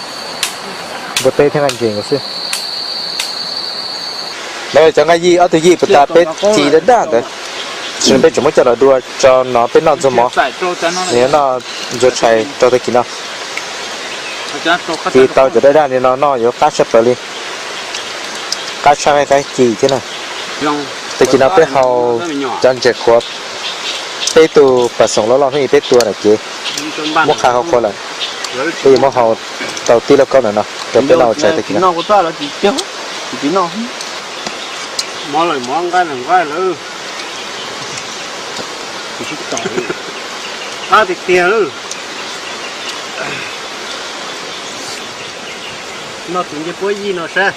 npua teb thiab nqaij ntses nkaus xwb. No yog cov nqaij yij, ob tug yij puag ta peb ci daj daj ntawd, peb tseem muab coj los dua tso no peb noj ntxuag mov, nws yuav noj ntxuag tshais rau tag kis no. Ci tau cov daj daj li no noj yuav qab tshaj plaws li, qab tshaj nqaij qab ci thiab na. Tag kis no peb hau cov ntses qhuav, peb tug pas xoom loj loj hnub ib peb tua na ces muab qha hau qhuav lawm, peb yuav muab hau tau tib lauj kaub ntawm no rau peb noj ua tshais tag kis no. Mov lawm, mov nqaij lawm, nqaij lawm. Qab tiag tiag lawm. Noj tus ncej puab yij no saib.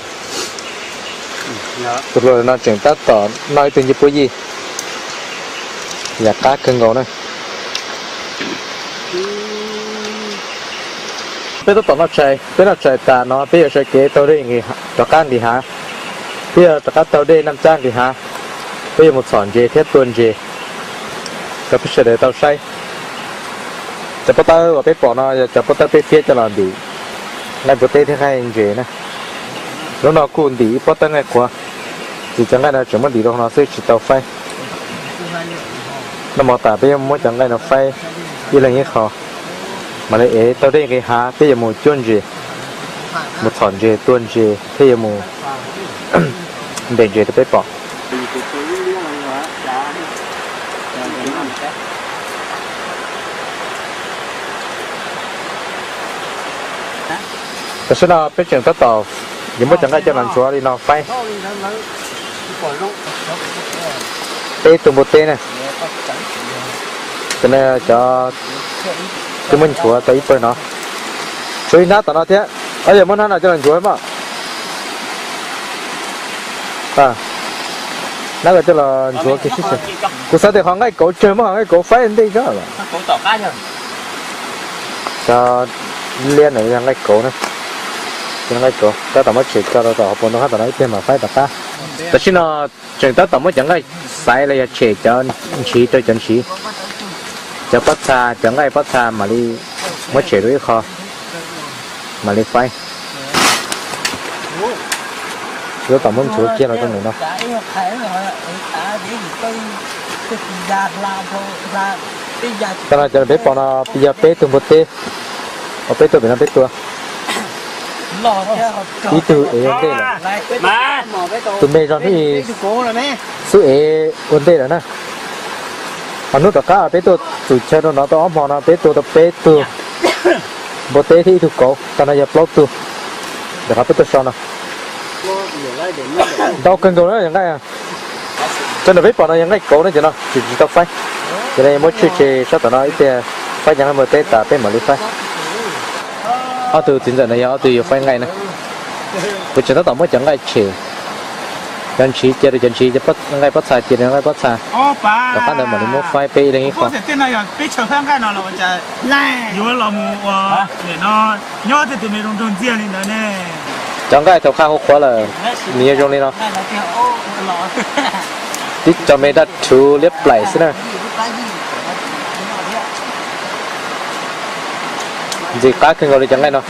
Tus hluas no tseem tab tom noj ib tug ncej puab yij, yam qab kawg nkaus na. Peb tab tom noj tshais, peb noj tshais tas no peb yuav sawv kev taug dej rov qab nqis hav. Peb yuav rov qab taug dej Naj Tsab nqis hav, peb yuav mus txhom ntses thiab tua ntses rau peb sawv daws tau saib. Cov pob tawb uas peb pom no yog cov pob tawb peb fiab coj los ntim nqaij npua teb thiab nqaij ntses na. Lub no kuj ntim ib pob tawb nqaij qhuav, ces cov nqaij no tseem muab ntim rau hauv no xwb tsis tau faib. Noj mov tas peb yuav muab cov nqaij no faib ib leeg ib qho, mam li ev taug dej nqis hav peb yuav mus cuab ntses, mus txhom ntses tua ntses thiab yuav mus ntes ntses rau peb pom. Tam sim no peb tseem tab tom yuav muab cov nqaij coj los ntxuav li no faib. Peb tug npua teb na, cov no cov twb muab ntxuav tau ib pawg no, tshuav ib hnab tom no thiab. Yog muab hnab no coj los ntxuav mog. Hnab ko coj los ntxuav kiag sib xwb. Kuv xav tias qhov nqaij kauv tsawg muab qhov nqaij kauv faib ntej zog los. Cov liab ntawd yog nqaij kauv na. Nqaij kauv tab tom muab tshem tso rau tom hauv paus ntoo qab tom no ib pliag mam faib tom qab. Tam sim no tseem tab tom muab cov nqaij xaiv los yog tshem cov ntshiv rau cov ntshiv. Cov pob txha, cov nqaij pob txha mam li muab tshem rau ib qho, mam li faib. Tab tom muab ntxuav kiag los rau ntawm no. Tam no cov peb pom no yog peb tug npua teb, peb tuaj pem no peb tua. Ib tug ev ua ntej lawm, tus me zog hnub xub ev ua ntej lawm na. Ho hnub tom qab peb tuaj txum chaw rau no tau ob hmo no peb tua tau peb tug npua teb thiab ib tug kauv, tag no yog plaub tug. Ntawm qhov peb tuaj so no ntau kawg nkaus na yog nqaij. Tso ntawm peb pom no yog nqaij kauv na cov no tseem tsis tau faib. Ces no muab tshwj tseg sab tom no ib pliag faib cov nqaij npua teb tas peb mam li faib. Ob tug txiv ntxawm no yog ob tug yuav faib nqaij na. Kuv tseem tab tom muab cov nqaij tshem, cov ntshiv cia rau cov ntshiv, cov nqaij pob txha cia rau nqaij pob txha. Tom qab ntawd mam li muab faib peb ib leeg ib qho. Cov nqaij thaum qha hauv qhuav lawm, nws yuav zoo li no. Tib co me daj rhuv liab plaim xwb na. Ntxim qab kawg nkaus li cov nqaij no.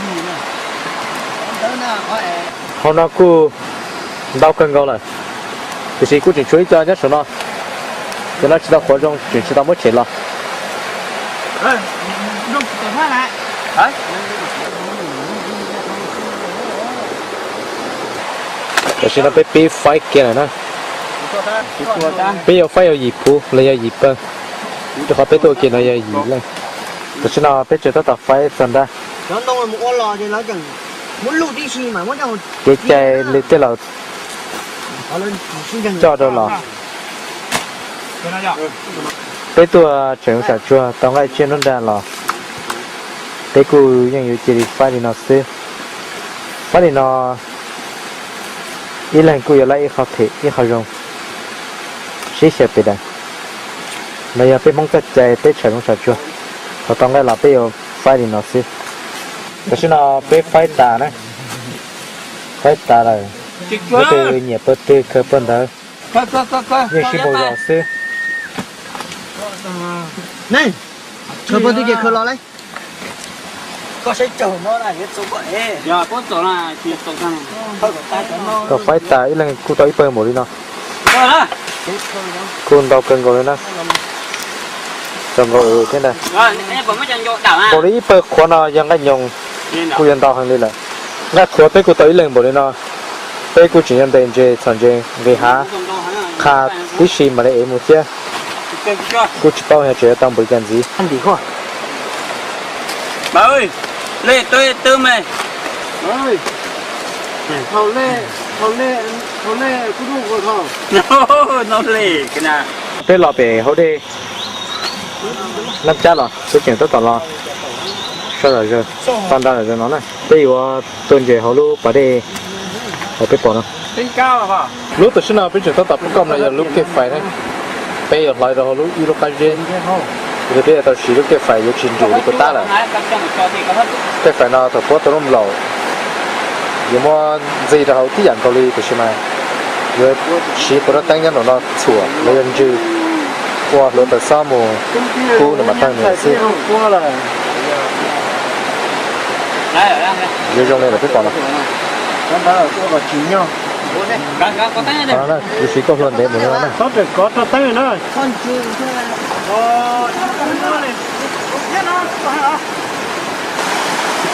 Hauv no kuj ntau kawg nkaus lawm, tiam sis kuj tseem tshuav ib co nyob saum no, cov no tsis tau qhuav zoo tseem tsis tau muab tshem los. Tam sim no peb pib faib kiag lawm na. Peb yuav faib yog yim puv los yog yim pawg, rau qhov peb tuaj ua ke no yog yim leej. Tam sim no peb tseem tab tom faib txog nrab. Kev cai li tej laus coj rau los. Peb tuaj tseem zoo sam tsuag tau nqaij tsiaj nruab nrag los, peb kuj yeej yuav cia li faib li no xwb. Faib li no ib leeg kuj yuav laib ib qho phem ib qho zoo, sib xyaw pes daws. No yog peb Hmoob txoj cai teb chaws zoo sam tsuag, thaum tau nqaij los peb yuav faib li no xwb. Tam sim no peb faib tas na, faib tas lawm, leej twg nyiam pawg twg khaws pawg ntawd, yeej sib npaug zos xwb. Tau faib tas ib leeg kuj tau ib pawg npaum li no. Kuj ntau kawg nkaus li na. Txaus nkaus thiab ntag. Npaum li ib pawg qhuav no yog nqaij nyoos, kuj yuav ntau heev li lawm. Nqaij qhuav peb kuj tau ib leeg npaum li no. Peb kuj tseem yuav ntes ntses txhom ntses nqis hav qha tib si mam li ev mus thiab. Kuj tsis paub yog tseem yuav tau npaum li cas ntxiv. Peb los pem hauv dej Nab Cab los peb tseem tab tom los so zam zawg, tso nra zam zawg no na. Peb yuav tua ntses hauv lub pas dej uas peb pom no. Lub tam sim no peb tseem tab tom pab koj no yog lub kej fais na. Peb yuav hlawv rau hauv lub ib lub qab zeb, yog peb yuav tau siv lub kej fais yuav tsis nrus li puas tab lawm. Kej fais no thaum puab tau lub nplaum yuav muab ntxig rau hauv tib yam nkaus li, tiam sis mas yuav siv puas rab teeb nyob nraum no txhuam los yog ntsw, ua hluav taws xob mus kub nws mas tawg nws xwb. Yuav zoo li lawm peb pom no. Qhov no na, kuv siv tuaj hlua ntev mus no na.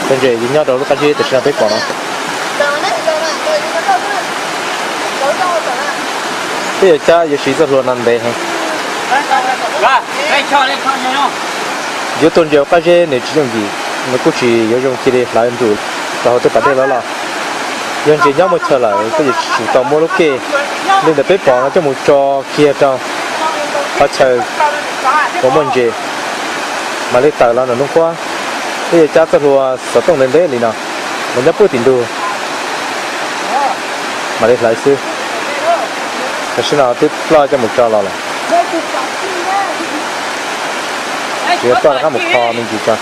Tus ntses nyob rau lub qab zib tam sim no peb pom no. Peb yuav cab yuav siv txoj hlua no ntev heev. Yuav tua ntses hauv qab zeb nws tsis yooj yim, nws kuj tsis yuav zoo cia li hlawv nrus rau hauv tej pas dej loj loj. Yog ntses nyob muaj chaw lawm koj yuav tsum tau muab lub kej li ntawm peb pom no coj mus tso kiag rau qhov chaw uas muaj ntses, mam li tawm los nram nroog Qhuab. Peb yuav cab txoj hlua xov tooj ntev ntev li no, los nyob puag tim ntug mam li hlawv xwb. Tam sim no twb ploj coj mus tso los lawm. Yuav ploj rov qab mus kho me ntsis tso.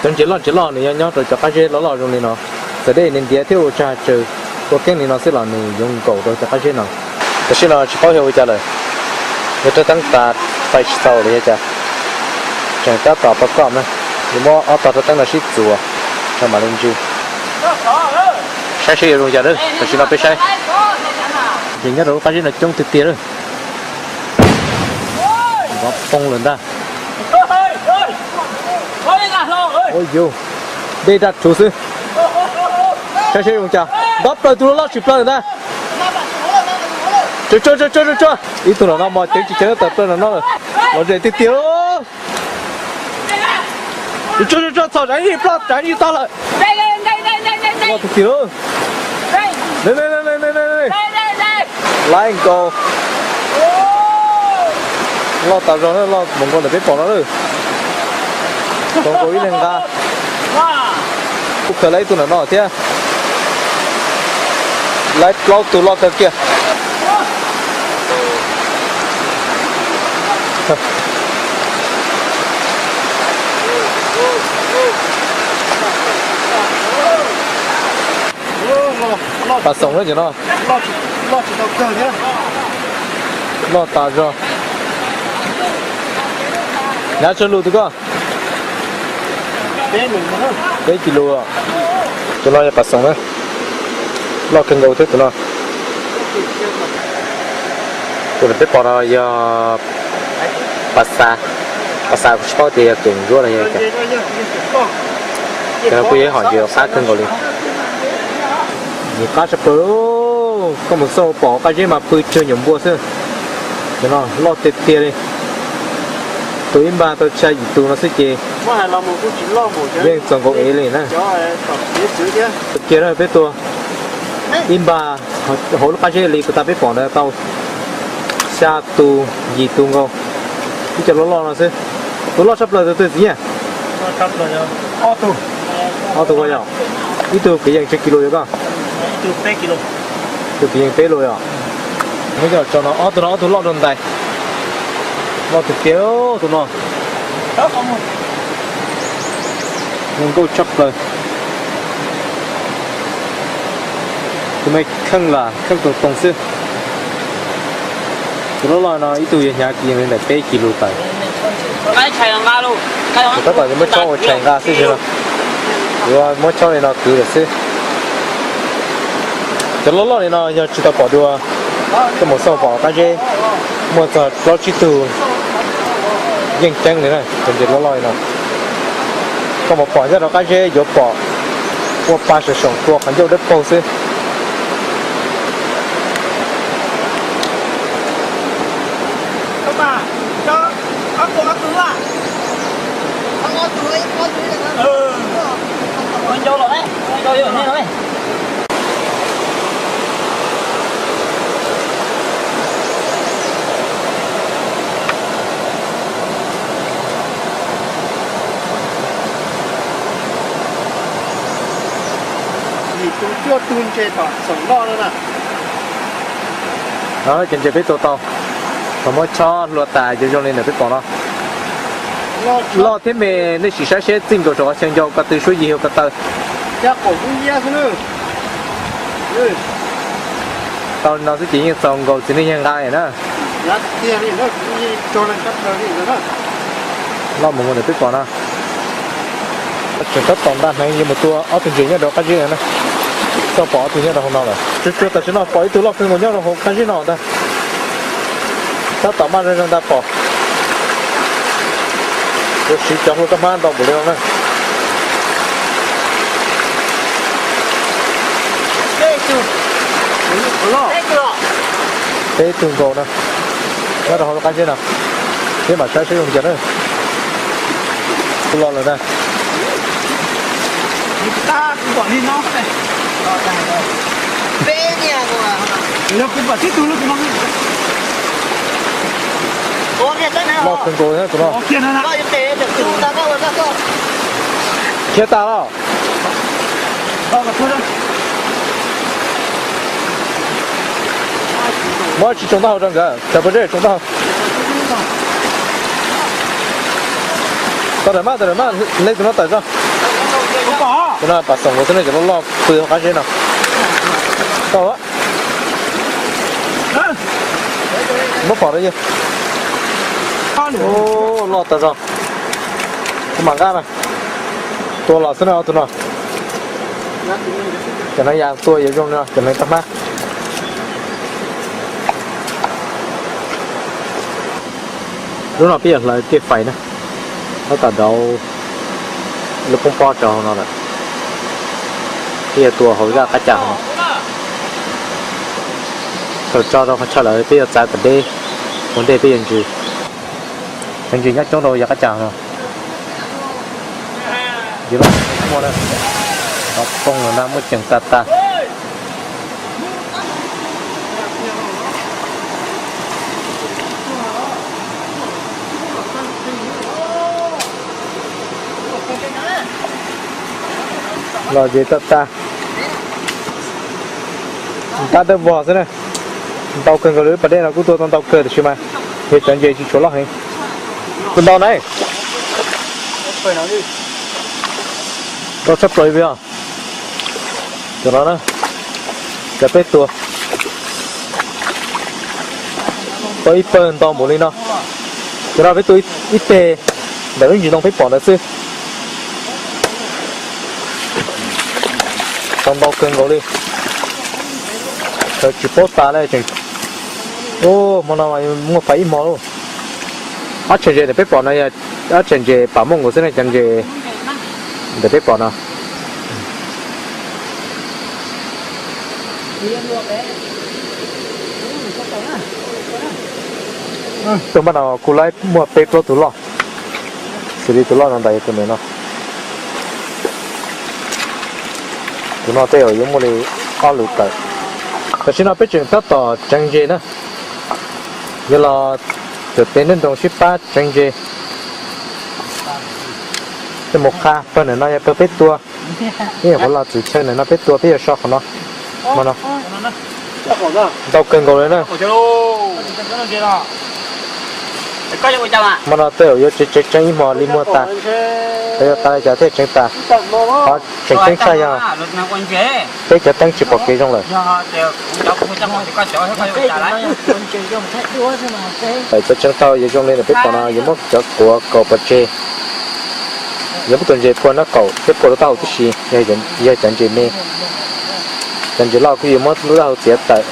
Cov ntses loj ntses loj nws yog nyob rau cov qab zeb loj loj zoo li no, txawm dej ntiav ntiav thiab ua tsag tsawv ua keeb li no xwb los nws yuav nkaum rau cov qab zeb no. Tam sim no tsis paub yog ua cas lawm, yog rab teeb tas fais tsis tau los yog cas, tseem tab tom pov kom na, yuav muab ob tog rab teeb no sib txuas rau mam li ntsw. Saib seb yuav zoo cas lawm, tam sim no peb saib. Ces nyob rau lub qab zeb no coob tiag tiag lawm. Vov poob lawm ntag. Ua yus, dej daj rhuv xwb. Saib seb zoo cas, nto plaws tus loj loj tsis plaws lawm ntag. Tsuag tsuag tsuag tsuag, ib tug nram no mos ceev tsis ceev tawm plaws nram no lawm. Los ze tiag tiag. Tsuag tsuag tsuag, txhom tsam ib ploj tsam ib tog lawm. Loj tiag tiag. Laib nkaus. Loj tas zog na, loj mus nkaus ntawm peb pom no lawm. Tau nkaus ib leeg nqa. Kuj khaws laib ib tug nram no thiab. Laib plaub tug loj kawg kiag. Pas xoom na cov no. Loj tas zog. Nyav tsawg lus tus koj? Peb kis lus. Tus no yog pas xoom na. Loj kawg nkaus thiab tus no. Tus peb pom no yog pas xav, pas xav kuv tsis paub tias yog kev ntsuab los yog cas. Cov no kuj yog ib hom ntses qab kawg nkaus li. Nws qab tshaj plaws, koj mus xauj pom qab zeb mas pw tsawg nyuam npua xwb. Cov no loj tiag tiag li. Tus ib npag tau xya yim tus no xwb ces yeej txaus nkaus ev li na. Kiag peb tua ib npag hauv lub qab zeb li kuv tas peb pom ntawd tau xya tus yim tus nkaus. Ib co loj loj no xwb. Tus loj tshaj plaws tus twg txiv Nyiaj? Ob tug yog, ib tug kwv yees tsawg kis lus yog koj? Tus kwv yees peb lus yog. Muab coj tso no, ob tug no ob tug loj rau ntais. Loj tiag tiag tus no. Zoo nkauj tshaj plaws. Tus me kheej lam kheej toog toog xwb. Tus loj loj no ib tug yog hnyav kwv yees li ntawm peb kis lus tawm. Tab tom yuav muab chob ua tshais nqa xwb no. Yuav muab chob li no kwv lawm xwb. Cov loj loj li no yog tsis tau pom dua, koj mus xauj pom qab zeb muaj txog plaub tsib tug yeej ceeb li na, cov ntses loj loj li no. Koj mus pom nyob rau qab zeb yuav pom ua pa saum saum tua qhov ncauj dawb paug xwb. Tus cuaj tug ntses tom xoom loj no na. Cov ntses peb tua tau, thaum muab chob hlua tas yuav zoo li ntawm peb pom no. Loj thiab me, nej sim saib seb txij nkaus saum qhov chaw ncau ko tw suab yig hauv ko taw. Tau li no xwb ces yeej txaus nkaus txiv neej yawg nqa na. Loj mus mus ntawm peb pom no. Tseem tab tom nta hneev yuav mus tua ob tug ntses nyob rau qab zib no na. Txoj pom ob tug nyob rau hauv no lawm. Tsuag tsuag tam sim no pom ib tug loj kawg nkaus nyob rau hauv qab zib no ntag. Tab tom maj zeeg zeeg ntag pom. Yuav siv cov hlua roj hmab ntau npaum li no na. Peb tug nkaus no nyob rau hauv lub qab zib no. Peb mam saib seb zoo li cas na. Kuv los lawm ntag. Loj kawg nkaus thiab tus no. Khiav tas los. Muab tsis tsoom taub hau rau nkawd, cov pob zeb tsoom taub hau. Tau lawm mas, tau lawm mas, nej tus no tawm tso. Tus no pas xoom nkaus xwb ne, cov loj loj pw hauv qab zeb no. Tau. Muab pom rau yawg. Loj tas zog. Kuv mam nqa na. Tua los xwb na ob tug no. Cov no yog tua yuav zoo no, cov no roj hmab. Lub no peb yuav hlawv tej fais na, tab tom dauv lub poob pob rau hauv no lawm. Peb yuav tua hauv zaj qab cas no. Thaum tso rau qhov chaw lawm peb yuav txav kom deb, ua ntej peb yuav ntsws. Cov ntsws nyob coob rau yav qab cas no. Yog lub muaj na, qhov poob no na muaj ceem tag tag. Los ze tag tag. Ntab dawb vog xwb na. Ntau kawg nkaus li, lub pas dej no kuj tua tau ntau kawg tiam sis mas yog cov ntses tsis tshua loj heev. Tua ntau na. Ntau tshaj plaws li os. Cov no na, cov peb tua tau ib pawg ntau npaum li no. Cov no peb tua ib teg ntawm lub ntsis ntoo peb pom ntawd xwb. Tau ntau kawg nkaus li. Tsis paub tas li tseem. Hmo no muaj pais ib hmo lauj. Ob tshais ntses ntawm peb pom no yog ob tshais ntses pam muaj nkaus xwb ne, cov ntses ntawm peb pom no. Tus npaj no kuj laib muaj peb plaub tus loj, xws li tus loj no ntawd yog tus nws no. Tus no tej zaum yuav muaj li ob lus tawm. Tam sim no peb tseem tab tom tseev ntses na, yuav los cam peb nroog sib pab tseev ntses. Coj mus qha pawg ntawm no yog pawg peb tua. Ib nyuam qhuav los txwm chaw ntawm no peb tua peb yuav so qhov no. Hmo no ntau kawg nkaus li na. Hmo no tej zaum yuav tseev tseev ib hmo li muag tas, yuav tas li cas thiaj tseev tas. Qhov tseem ceeb tshaj yog peb cov teeb tsis pom kev zoo lawm. Tawm cov tseev tau yuav zoo li ntawm peb pom no yuav muab cov kuav kaum pov tseg. Yuav muab tus ntses phua nraub qaum thiab phua lub taub hau tib si, yog cov ntses me. Cov ntses loj kuj yuav muab lub taub hau txiav tawm,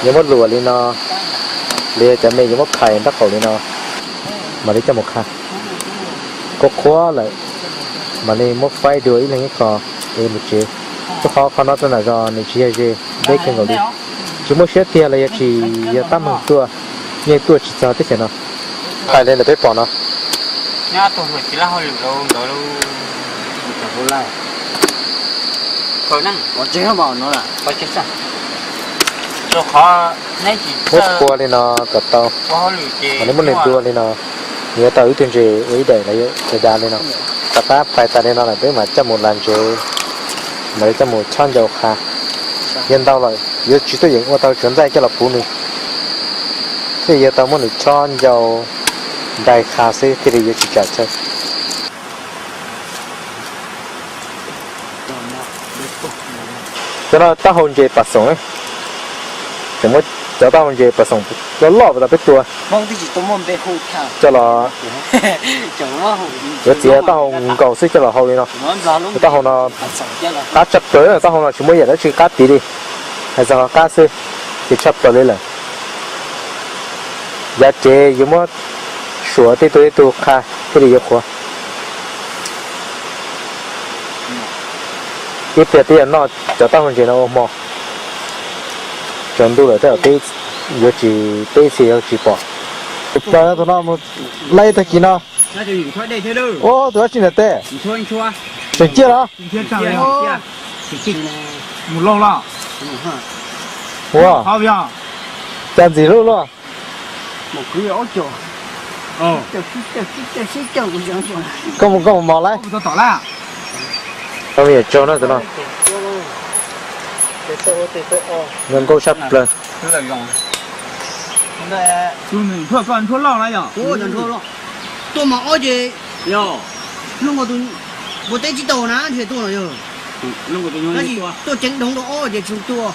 yuav muab luam li no, los yog cov me yuav muab phais nraub qaum li no, mam li coj mus qha. Qhuav qhuav lawm, mam li muab faib dua ib leeg ib qho es mus tsev. Rau qhov qhov no rau nram zos nws tsis yog ze, deb kawg nkaus li. Tsis muaj siab tiag los yog tsis yog tab meeg tuaj, yeej tuaj tsis txog teb chaws no. Phais li ntawm peb pom no. Muab phua li no kom tau, mam li muab nws dua li no, nws yuav tau ib tug ntses ua ib daim los yog dav dav li no. Tom qab phais tas li no lawm peb mam coj mus las ntsev, mam li coj mus chob ncau qha. Yog ntau lawm yuav tsis tuaj yeem ua tau tsuav ntxaij coj los puv nws, thiaj yuav tau muab nws chob ncau nrai qha xwb thiaj li yuav tsis tsam chaw. Cov no taub hau ntses pas xoom, tseem muab cov taub hau ntses pas xoom loj loj pas tas peb tua coj los, yuav txiav taub hau nkaus xwb coj los hau li no. Taub hau no qab tshaj plaws, taub hau no tsis muaj yam dab tsi qab tiv li, hais txog qab xwb ces tshaj plaws li lawm. Yav tsev yuav muab suav tej tug tej tug qha thiaj li yuav qhuav. Ib pliag twb yog noj cov taub hau ntses no ua hmo. Tsaus ntuj lawm tej zaum peb yuav tsis, peb ib txhia yuav tsis pom. Tus plaws tus no mus laij tag kis no. Ua tus dab tsi ntawm teb? Tseem ciaj los? Ua, cas ntxim hlub luaj. Koj mus koj mus mos lawm. Koj me nyuam tsaug na tus no. Zoo nkauj tshaj plaws. Tuaj mos ob ces, ua teb tsis tau na, ntshe tuaj no yog. Tab sis tuaj ceev dhoov rau ob ces tsis tuaj.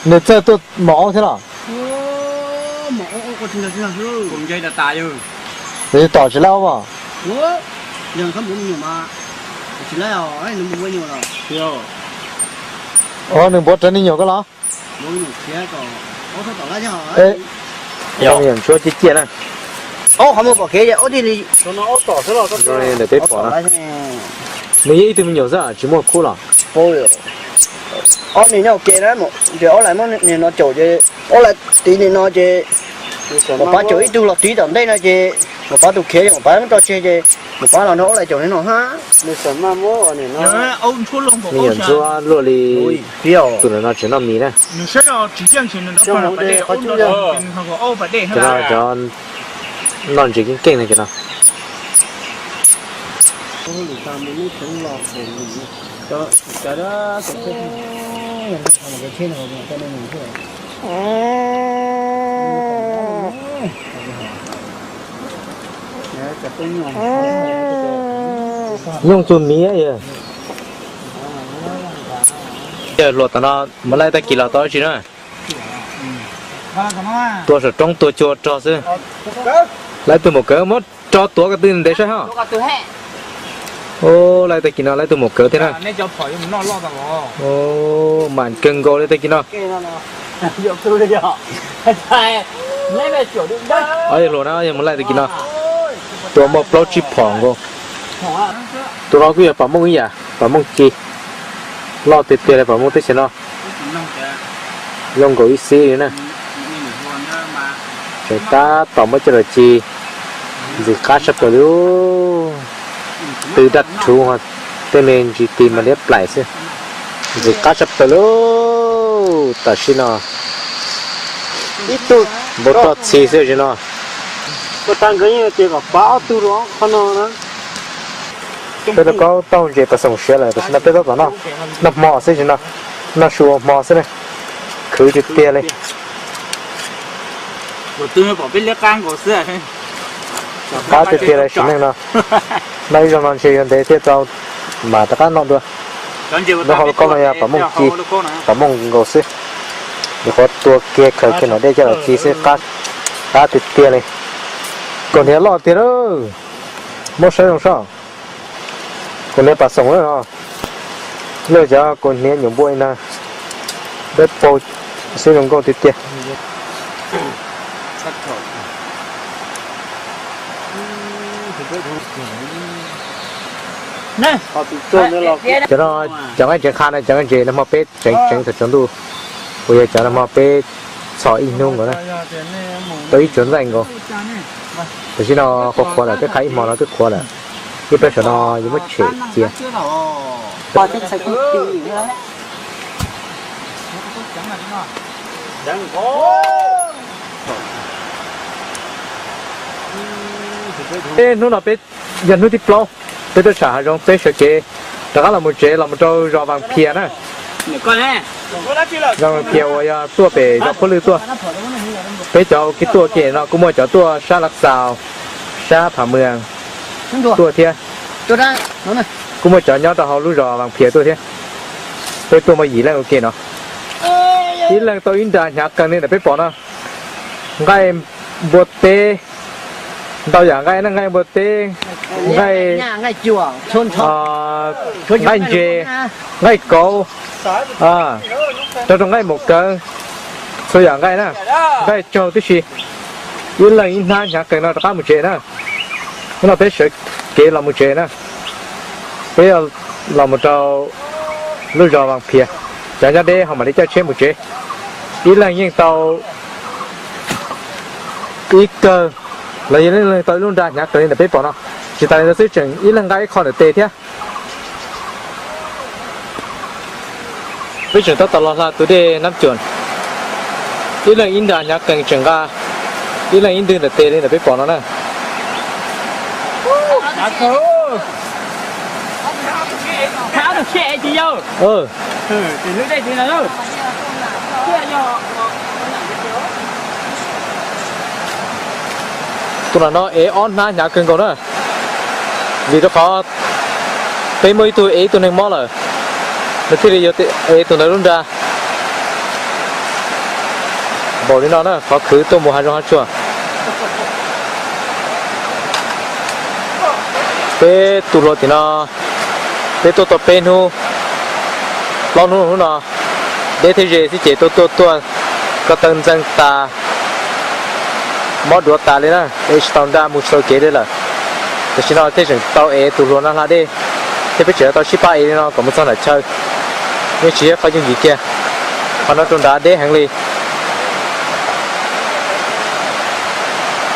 Nws txawj tuaj mos ob thiab los? Mos ob, tom tsis laib ob mas. Tsis laib os, nws npuav rau me nyuam koj los? Me nyuam ntsuab ciaj ciaj na. Ob qhov muag pom kev ob tij li. Ntawm peb pom na. Nws yog ib tug me nyuam xwb tsis muaj khub los? Ob niag nyob ua ke na, ces ob lais muab niag no caum ces ob lais tiv niag no ces Maiv Pov caum ib tug los tiv tom ntej no ces Maiv Pov tus khiav ces Maiv Pov muab tso tseg ces Maiv Pov los nrog ob lais caum li no hab. Me nyuam ntsuab luaj li tus ntawm no tseem noj mis na. Cov no cov noj ntses keej keej na cov no. Nyooj tug miv yog. Hluas tom no mus laij tag kis los tau dab tsi na? Tua saum roob tua cua rog xwb. Laij tug maum kawv muab tso tuav ko tw ntev saib hos. Laij tag kis no laij tug maum kawv thiab na. Mam kawg nkaus li tag kis no. Ob yawg hluas na, ob yawg mus laij tag kis no tua muaj plaub tsib phom nkaus. Tus no kuj yog pam mooj ib yam, pam mooj ci. Loj tiag tiag li pam mooj teb chaws no. Zoo nkaus ib xib li na. Tseem tab tom muab coj los ci, ntxim qab sab plaws li. Tw daj rhuv, tej me ntsis tis mas liab plaim xwb. Ntxim qab sab plaws li. Tam sim no ib tug npau roj txhi xwb tam sim no. Peb rov qab taug ntses pas xoom siav lawm, tam sim no peb tab tom noj, noj hmo xwb tam sim no, noj su ua hmo xwb na. Khwv tiag tiag li. Qab tiag tiag li sim neej no. Noj ib zaug no ntshe yuav ntev thiaj tau mam rov qab noj dua. Lub hauv lub koob no yog pam mooj ci, pam mooj nkaus xwb. Nyuam qhuav tua kiag khaws kiag nom dej coj los ci xwb, qab tiag tiag li. Kaus hniav loj tiag lawm, muab saib zoo soj. Kaus hniav pas xoom na, luaj cov kaus hniav nyuam npua li na. Dawb paug xwb, zoo nkauj tiag tiag. Cov no, cov nqaij ntsev qha na, cov nqaij ntsev nag hmo peb tseev tseev thaum tsaus ntuj, uas yog cov nag hmo peb txhom ib hnub nkaus na, tau ib tsuas ntxaij nkaus. Tam sim no qhuav qhuav lawm, peb qha ib hmo no twb qhuav lawm, ib pliag saum no yuav muab tshem cia. Hnub no peb yog hnub thib plaub, peb tuaj sam hav zoov, peb sawv kev rov qab los mus tsev los mus rau zos Vas Phias na. Zos Vas Phias uas yog tuaj pem zos Puab Lwj tuaj. Peb cov ua ke tuaj ke no kuj muaj cov tuaj sab Lav Xaus, sab Pham Mws tuaj thiab. Kuj muaj cov nyob rau hauv lub zos Vas Phias tuaj thiab. Peb tuaj muaj yim leej ua ke no. Ib leeg tau ib nra hnyav qees li ntawm peb pom no. Nqaij npua teb, ntau yam nqaij na, nqaij npua teb, nqaij, nqaij ntses, nqaij kauv, rau rau nqaij maum kawv, txhua yam nqaij na, nqaij tsaug tib si. Ib leeg ib hnab hnyav qees no rov qab mus tsev na. Hnub no peb sawv kev los mus tsev na. Peb los mus rau lub zos Vas Phias, cov nyob deb ho mam li caij tsheb mus tsev. Ib leeg yeej tau ib kawg los yog ib leeg tau ib lub nra hnyav qees li ntawm peb pom no. Tsis tas li ntawd xwb tseem ib leeg nqa ib qho ntawm tes thiab. Peb tseem tab tom los hla tus dej Nab Cuam, ib leeg ib nra hnyav qees tseem nqa ib leeg ib ntwg ntawm tes li ntawm peb pom no na. Tus no no ev ob hnab hnyav kawg nkaus na, vim rau qhov peb muaj ib tug ev ib tug neeg mob lawm, nws thiaj li yuav ev tus ntawd lub nra. Npaum li no na qhov khwv tuaj mus hav zoov hav tsuag. Peb tus hluas tim no, peb tuaj tau peb hnub plaub hnub, hnub no deb thiab ze xwb ces tuaj tuaj tuaj ko taw ntxeev tas, mob duav tas li na, ev tsis tau nra mus tsis tau kev li lawm. Tam sim no thiaj tseem tau ev tus hluas no hla dej, thiab peb tseem tau sib pab ev li no kom mus txog nram chaw. Yeej tsis yog qhov yooj yim kiag, qhov no rau nrad deb heev li.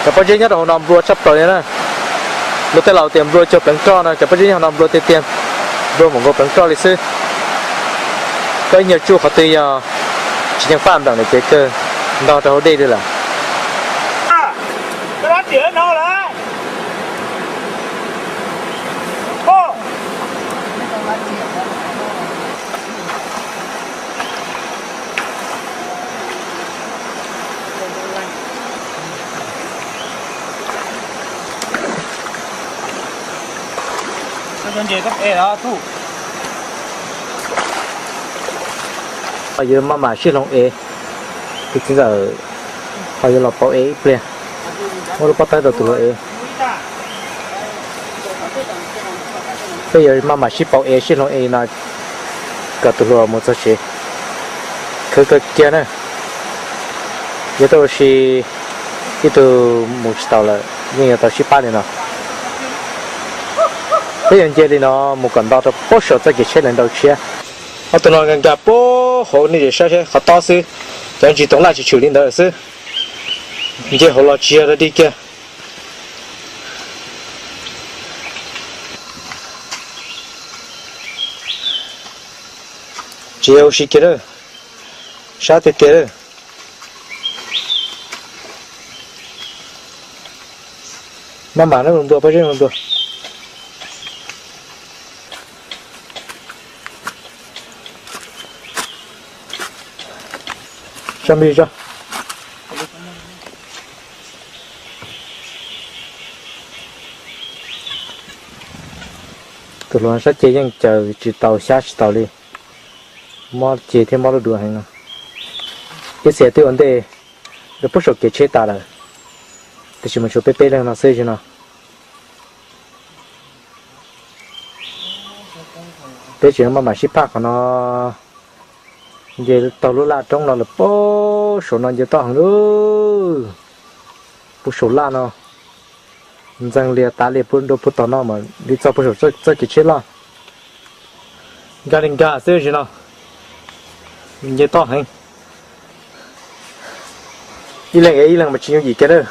Cov pob zeb nyob rau hauv no nplua tshaj plaws li na. Luag tej laus tias nplua cuag pleev roj no, cov pob zeb nyob hauv no nplua tiag tiag, nplua mus nkaus pleev roj li xwb. Koj ib nyuag tsuj qhov twg yog tsis ceev faj npleem lawm ces kawg ntog rau hauv dej li lawm. Ho yuav maj mam sib hloov ev, tus txiv ntxawm ho yuav los pauv ev ib pliag, muab lub pob tawb rau tus hluas ev. Peb yuav maj mam sib pauv es sib hloov es no kom tus hluas mus txog tsev. Khwv kawg kiag na. Yog tau ua si ib tug mus tsis taus lawm yeej yuav tau sib pab li no. Peb yuav nce li no mus kom nto rau puag saum txoj kev tsheb lawv ntau tshiab. Ob tug no nkag nkag puag hauv nej saib seb qhov tob xwb, cov ntsis toov laj tshwm tshwm li ntawd xwb. Nce hauv los tsis yog dog dig kiag. Tsis yog ua si kiag lawm, sab tiag tiag lawm. Maj mam na, ntua pob zeb ntua. Tso npib tso. Tus hluas sab ceg yeej caws tsis tau xyab tsis taus li. Mob ceg thiab mob lub duav heev no. Ib txhia twb ua ntej rau puag saum kev tsheb tas lawm, tiam sis mus tshuav peb peb leeg no xwb no. Peb tseem maj mam sib phaj qhov no. Nce taug lub laj roob no lawm puag saum no nce toj heev lauj. Puag saum laj no, ntxeev lias tav lias puag nrua puag tom no mas li txog puag saum txoj kev tsheb loj. Nkag li nkag xwb sim no, nce toj heev. Ib leeg ib leeg mas tsis yooj yim kiag lawm.